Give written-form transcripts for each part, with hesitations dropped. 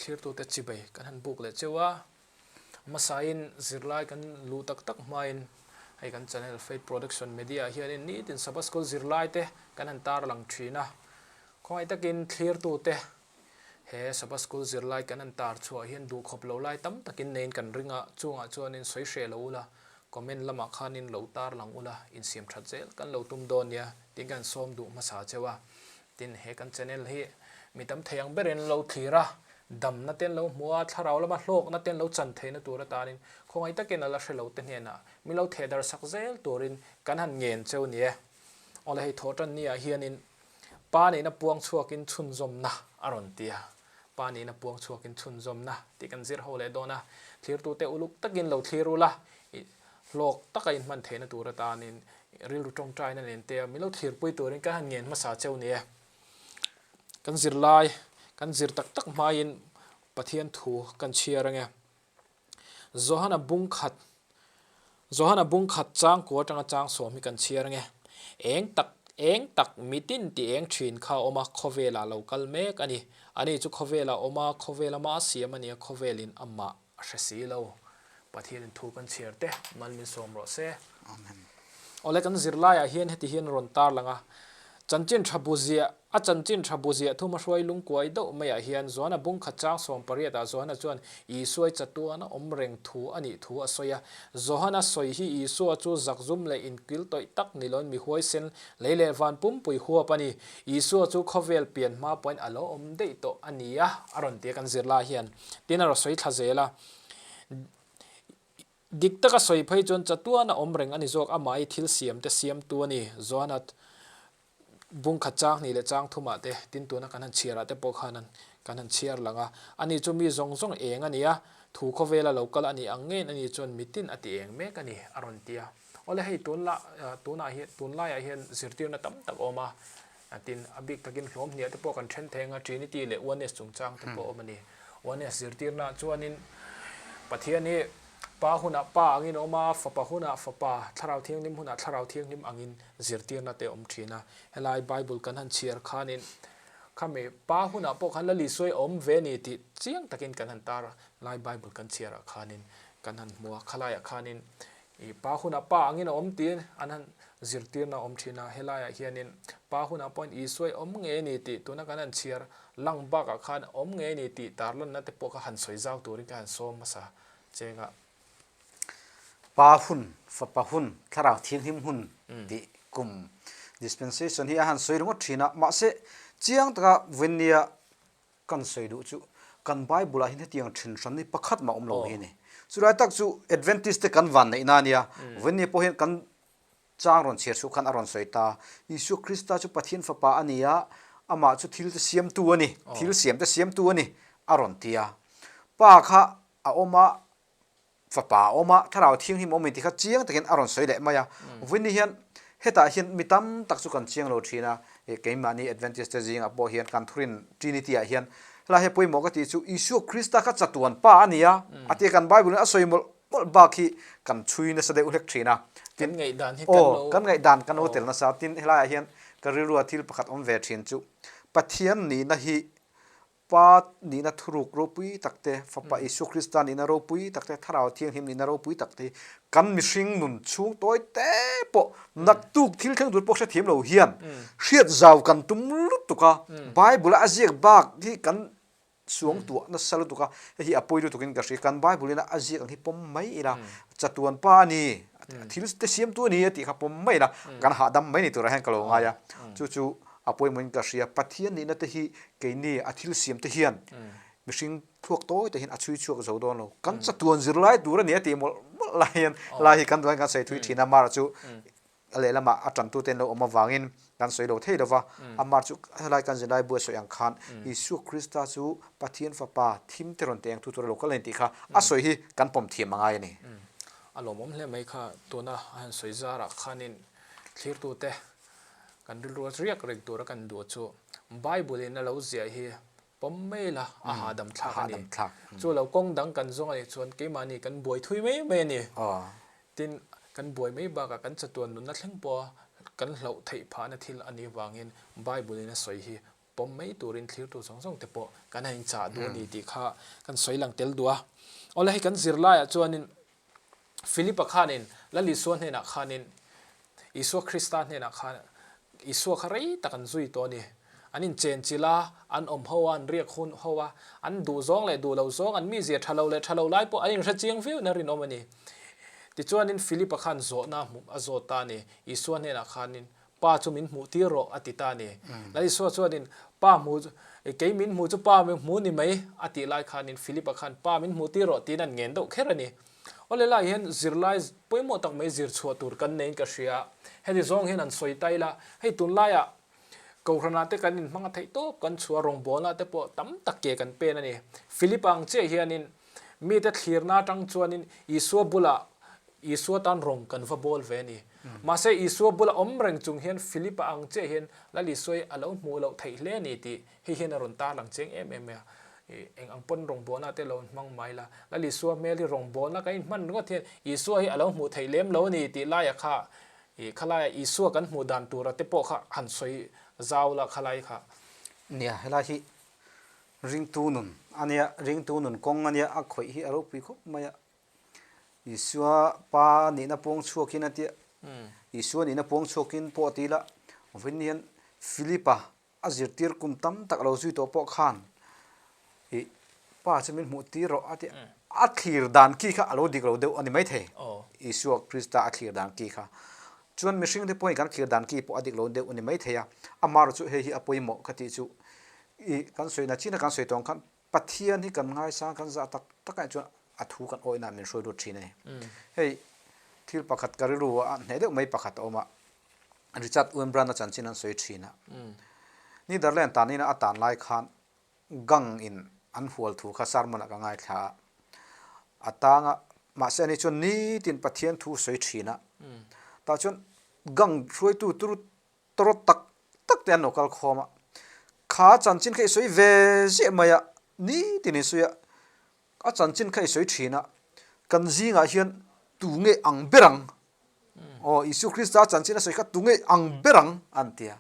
Thlirtute chibei kan han buk leh cheu a, hmasain zirlai kan luh tak tak hmain hei kan channel Faith Production Media ah hianin nitin Sabbath School zirlaite kan han tarlang thin a, khawngaih takin thlirtute he Sabbath School zirlai kan han tar chhuah hian duhkhawp lo lai tam takin neiin kan ring a, chungah chuanin sawi hreh lo ula, comment lamah khanin lo tarlang ula, insiam that zel kan lo tum dawn nia tiin kan sawm duh hmasa cheu a. Tin, he kan channel hi mi tam thei ang berin lo thlir a, damna te an lo hmu a, thlarau lama hlawkna te an lo chan theihna tur atanin khawngaih takin a la hre lo te hnenah mi lo theh dar sak zel turin kan han ngen cheu ni e. Awle hei thawh tan ni ah hianin Pa nihna puang chhuakin chhunzawmna a rawn ti a, Pa nihna puang chhuakin chhunzawmna tih kan zir ho leh dawn a, thlirtute uluk takin lo thlir ula, i hlawk taka inhman theihna tur atanin rilru tawngtaina nen te a min lo thlirpui turin kan han ngen hmasa cheu ni e. Kan zirlai kan zir tak tak hmaiin Pathian thu kan chhiar ange. Johana bung khat Johana bung khat chang kua atanga chang sawm hi kan chhiar ange. Eng tak eng tak mitin tih eng thin kha a awm a, khawvelah lo kal mek a ni. Ani chu khawvelah a awm a, khawvel ama a siam a ni a, khawvelin amah A hre si lo. Pathianin thu kan chhiar te mal min sawm rawh se. Amen. Awle kan zirlaiah hian heti hian rawn tarlang a, Chanchin tha bu ziah, a chanchin tha bu ziah thuma hruai lungkuai deuh maiah hian Johana bung khat chang 18 ah Johana chuan Isuai chatuan a awm reng thu a nih thu a sawi a. Johana sawi hi Isua chu zakzum leh inkil tawih tak ni loin mi huaisen lei leh van pumpui huap a ni. Isua chu khawvel pian hma pawhin a lo awm daih tawh a ni a, a rawn ti a kan zirlai hian. Tin a raw sawi thla zel a. Dik taka sawi phei chuan chatuan a awm reng a ni zawk, amah hi thil siam te siamtu a ni. Johana bung khat chang hnih leh chang thumah te tin tuna kan han chhiarah te pawh khan kan han chhiar lang a. Ani chu mi zawng zawng eng a ni a, thu khawvela lo kal a nih ang ngeiin ani chuan mitin a ti eng mek a ni, a rawn ti a. Awle hei tunla tunah hian tunlaiah hian zirtirna tam tak a awm a, Tin, a bik takin hlawm hniah te pawh kan then thei anga Trinity leh Oneness chungchang te pawh a awm a ni. Oneness zirtirnaah chuanin Pathian hi Pa hunah Pa angin a awm a, Fapa hunah Fapa, Thlarau Thianghlim hunah Thlarau Thianghlim angin zirtirna te a awm thin a. Helai Bible kan han chhiar khanin khami Pa hunah pawh khan Lal Isua hi a awm ve a ni tih chiang takin kan han tar a, lai Bible kan chhiarah khanin kan han hmu a, khalaiah khanin I pa hunah pa angin a awm tiin an han zirtirna a awm thin a, helaiah hianin pa hunah pawhin Isua i awm ngei a ni tih tuna kan han chhiar lang bakah khan a awm ngei a ni tih tarlanna te pawh kha han sawi zau turin ka han sawm hmasa cheng a. Pa hun, fapa hun, thlarau thianghlim hun tih kum dispensation hi a han sawi ringawt thin a, mahse chiang taka vawinia Kan sawi duh chu kan Bible ah hian hetiang then hran hi pakhat mah awm lo hi a ni. Chulai tak chu Adventist te kan van neihna a nia. Vawiin pawh hian kan chang rawn chhiar chhuah khan a rawn sawi ta. Isua Krista chu Pathian fapa a ni a, amah chu thil te siamtu a ni, thil siam te siamtu a ni a rawn ti a. Pa kha a awm a, Fapa a awm a, Thlarau Thianghlim a awm intih kha chiang takin a rawn sawi leh mai a. Vawiin hian hetah hian mi tam tak chu kan chiang lo thin a, keimahni Adventist te zingah pawh hian kan thurin Trinity ah hian helai hi pawimawh ka tih chu Isua Krista kha chatuan pa a ni a, a tia kan Bible in a sawi mawlh mawlh bak hi kan chhui nasa deuh hlek thin a. Kan ngaihdan hi kan lo. Aw, kan ngaihdan kan lo tel nasa. Tin, helaiah hian ka rilrua thil pakhat awm ve thin chu Pathian nihna hi Pa nihna thuruk ropui tak te, Fapa Isua Krista nihna ropui tak te, Thlarau Thianghlim nihna ropui tak te hi kan mihring nun chhung tawi te pawh naktuk thil thleng tur pawh hrethiam lo hian hriat zau kan tum lutuk a, Bible a a ziak bak hi kan suang tuah nasa lutuk a, hei hi a pawi lutuk in ka hria, kan Bible in a ziak ang hi pawm mai ila, chatuan pa a ni, thil te siamtu a ni a tih kha pawm mai ila, kan hahdam mai ni turah hian ka lo ngai a, chu chu A pawimawhin ka hria, Pathian nihna te hi keini a thil siam te hian mihring thluak tawi te hian a chhui chhuak zo dawn lo. Kan chatuan zirlai tur a ni a tih mawlh mawlh lai hian lai hi kan duain kan sawi thui thin a, Mara chu a lehlamah a tantu te an lo awm avangin kan sawi lo thei lo va. A Mara chu helai kan zirlai buai sawi ang khan Isua Krista chu Pathian fapa thim te rawn teng tu tur a lo kal a ni tih kha a sawi hi kan pawm thiam a ngai a ni. A lawmawm hle mai kha tuna a han sawi zarah khanin thlirtute Kan rilru riak reng tura kan duh chu Bible in a lo ziah hi pawm mai la a hahdam thlak a ni. Chu lo kawng dang kan zawng a nih chuan keimahni kan buai thui mai mai a ni. Tin, kan buai mai bakah kan chatuan nunna thleng pawha kan hlauh theih phahna thil a nih vangin Bible in a sawi hi. pawm mai turin thlirtu zawng zawng te pawh kan han inchah duh a ni tih kha kan sawi lang tel duh a. Awle hei kan zirlaiah chuanin Philip-a khanin Lal Isua hnenah khanin Isua Krista hnenah khan Isua kha rei tak an zui tawh a ni. An inchenchilh a, an awm ho a, an riak hun ho a, an duh zawng leh duh lo zawng, an mizia tha lo leh tha lo lai pawh an inhre chiang viau in a rinawm a ni. Tichuanin Philip-a khan zawhna a zawt ta a ni. Isua hnenah khanin Pa chu min hmuh tir rawh, a ti ta a ni. Lal Isua chuanin, Pa hmu chu, kei min hmu chu Pa min hmu ni mai, a tih lai khanin Philip-a khan, Pa min hmuh tir rawh, tiin an ngen deuh kher a ni. Awle lai hian zirlai pawimawh tak mai zir chhuah tur kan neiin ka hria. Heti zawng hian an sawi ta ila, hei tunlaiah Kohhranah te kan inhmang a theih tawp, kan chhuah rawngbawlnah te pawh tam tak ke kan pen a ni. Philip-a ang chiah hianin mite thlirna atang chuanin Isua bulah Isua tan rawng kan va bawl ve a ni. Mahse, Isua bula awm reng chung hian Philip-a ang chiah hian Lal Isua hi a lo hmuh loh theih hle a ni tih hei hian a rawn tarlang chiang em em mai a. Eng ang pawn rawngbawlna te lo hmang mai la, Lal Isua hmel hi rawngbawlna kan inhman ringawt hian Isua hi a lo hmuh theih lem lo a ni tih laia kha khalaia Isua kan hmuh dan tura te pawh kha han sawi zau la khalai kha. Nia, helai hi ringtu nun a nia, ringtu nun kawng a nia, a khawih hi a ropui khawp mai a. Isua pa nihna puang chhuakin a tia, Isua nihna puang chhuakin pawh a ti ila, vawiin hian Philipa a zirtir kum tam tak a lo zui tawh pawh khan ih pa chu min hmuh tir rawh a tia, a thlir dan ki kha a lo dik lo deuh a ni maithei, Isua Krista a thlir dan ki kha. Chuan mihring te pawhin kan thlir dan ki pawh a dik lo deuh a ni maithei a, amaherawhchu hei hi a pawimawh ka tih chu ih kan sawina chin a kan sawi tawh ang khan Pathian hi kan ngaisang kan zah tak tak anih chuan a thu kan awihna min hruai lut thin a ni. Hei thil pakhat ka rilru a hneh deuh mai pakhat a awm a, Richard Wurmbrand-a chanchin an sawi thin a. Netherland tanina a tan lai khan gang in an hual thu kha sermon ah ka ngaithla a, a tang a, mahse ani chuan nitin Pathian thu sawi thin a, tah chuan gang hruaitu tur Tawrawt tak tak te an lo kal khawm a, kha chanchin kha i sawi ve ziah mai a, nitin in sawi a, a chanchin kha i sawi thin a, kan zingah hian tu nge ang ber ang? Aw, Isua Krista chanchin a sawi kha tu nge ang ber ang? an ti a.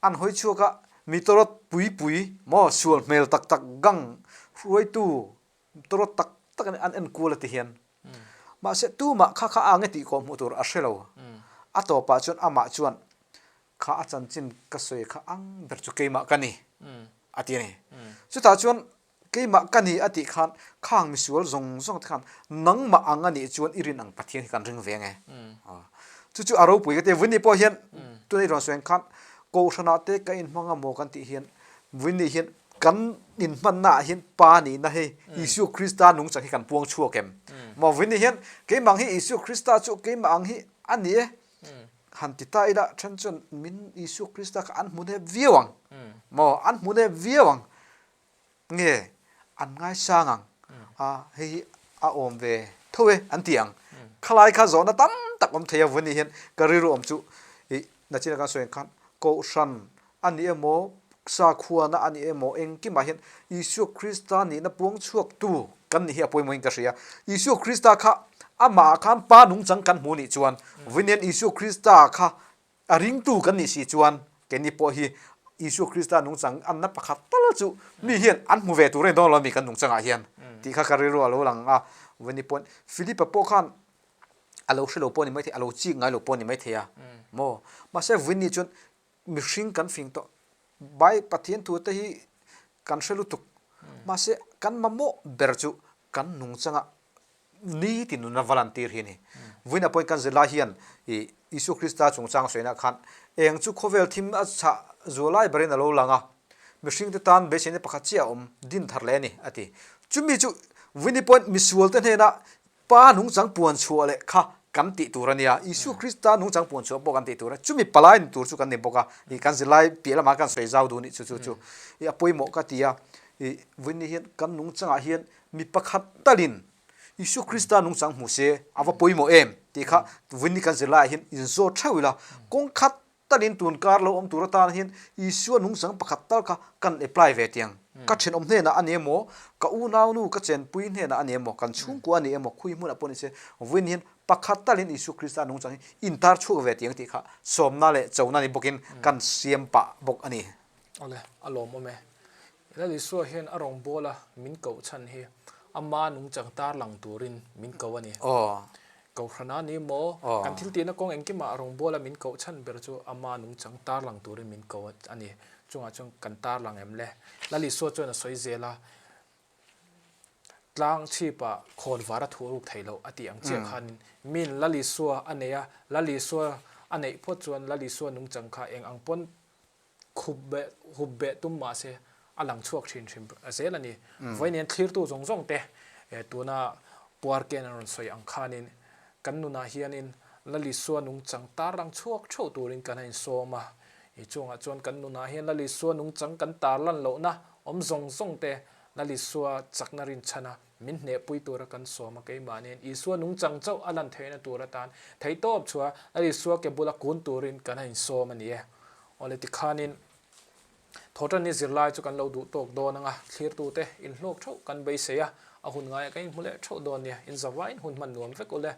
An hawi chhuak a, mi tawrawt pui pui maw sual hmel tak tak gang hruaitu Tawrawt tak tak an en kual a ti hian. Mahse tumah kha kha a nge tih kawh hmuh tur a hre lo. A tawpah chuan amah chuan kha a chanchin ka sawi kha ang ber chu keimah ka ni a ti a ni. Chutah chuan keimah ka ni a tih khan khang misual zawng zawng te khan nangmah ang a nih chuan i rin ang Pathian hi kan ring ve nge. Chu chu a ropui ka ti a. Vunni pawh hian tuna i rawn sawi ang khan Kohhranah te ka inhmang a maw kan tih hian Vunni hian Kan inhmanna ah hian Pa nihna hi Isua Krista nungchang hi kan puang chhuak em? Maw vini hian keimah ang hi Isua Krista chu keimah ang hi a ni e. Han ti ta ila then chuan min Isua Krista kha an hmu nep viau ang. Maw an hmu nep viau ang. Nge an ngaisang ang. A hei hi a awm ve tho e an ti ang. Khalai kha zawhna tam tak awm thei a vuni hian ka rilru awm chu ih nachina kan sawi ang khan Kohhran a ni emaw, sakhuana a ni emaw, engkimah hian Isua Krista nihna puang chhuaktu kan nih hi a pawimawhin ka hria. Isua Krista kha amahah khan Pa nungchang kan hmu nih chuan, vawiin Isua Krista kha a ringtu kan nih si chuan keini pawh hi Isua Krista nungchang anna pakhat tal chu mi hian an hmu ve tur a ni dawn lo mi kan nungchangah hian tih kha ka rilru a lo lang a. Vawiin pawhin Philipa pawh khan a lo hre lo pawh a ni maithei, a lo chik ngai lo pawh a ni maithei a maw? Mahse vawiin ni chuan mihring kan fing tawh, Bai Pathian thu te hi kan hre lutuk, mahse kan mamawh ber chu kan nungchanga nitin nuna va lantir hi a ni. Vawiin ah pawhin kan zirlai hian ih Isua Krista chungchang sawiin ah khan eng chu khawvel thim a chhah zual lai berin a lo lang a, mihring te tan beiseina pakhat chiah a awm, din thar leh a ni a ti. Chumi chu vawiin pawhin misual te hnenah Pa nungchang puan chhuah leh kha kan tih tur a nia, Isua Krista nungchang puan chhuah pawh kan tih tur a, chumi palai ni tur chu kan ni bawk a, ih kan zirlai piah lamah kan sawi zau duh nih chu chu chu ih a pawimawh ka ti a, ih vawiin hian kan nungchangah hian mi pakhat talin Isua Krista nungchang hmu se a va pawimawh em tih kha vawiin kan zirlaiah hian inzawt theuh ila, kawng khat Talin tun kar lo awm tur atan hian Isua nungchang pakhat tal kha kan apply ve tiang. Ka thenawm hnenah a ni emaw, ka unaunu ka chenpui hnenah a ni emaw, kan chhungkua a ni emaw, khui hmunah pawh ni se, vawiin hian pakhat talin Isua Krista nungchang hi intar chhuak ve tiang tih kha sawmna leh chona ni bawkin kan siam pah bawk a ni. Awle, a lawmawm e. Lal Isua hian a rawngbawla min koh chhan hi ama nungchang tarlang turin min ko a ni. Kohhrana ni maw? Kan thil tihna kawng engkimah rawngbawla min koh chhan ber chu ama nungchang tarlang turin min ko a ni. Chungah chuan kan tarlang em le? Lal Isua chuan a sawi zel a, Tlang chhipah khawn var a thuh ruk theih loh a tih ang chiah khanin min Lal Isua a nei a, Lal Isua a neih phawt chuan Lal Isua nungchang kha eng ang pawn khup beh hup beh tum mah se a lang chhuak thin hrim zel a ni. Vawiin thlirtu zawng zawng te tuna puar ken an rawn sawi ang khanin kan nunah hianin Lal Isua nungchang tar lang chhuak theuh turin kan a insawm a. I chungah chuan kan nunah hian Lal Isua nungchang kan tar lan lohna awm zawng zawng te Lal Isua chakna rinchhana min hnehpui tura kan sawm a keimahniin Isua nungchang chauh a lan theihna tur atan theihtawp chhuah Lal Isua ke bula kun turin kan a insawm a ni e. Awle tikhanin Thawhtanni zirlai chu kan lo duh tawk dawn anga thlirtute inhlawk theuh kan beisei a, a hun ngaiah kan inhmu leh theuh dawn nia, inzavain hun hman nuam vek ule.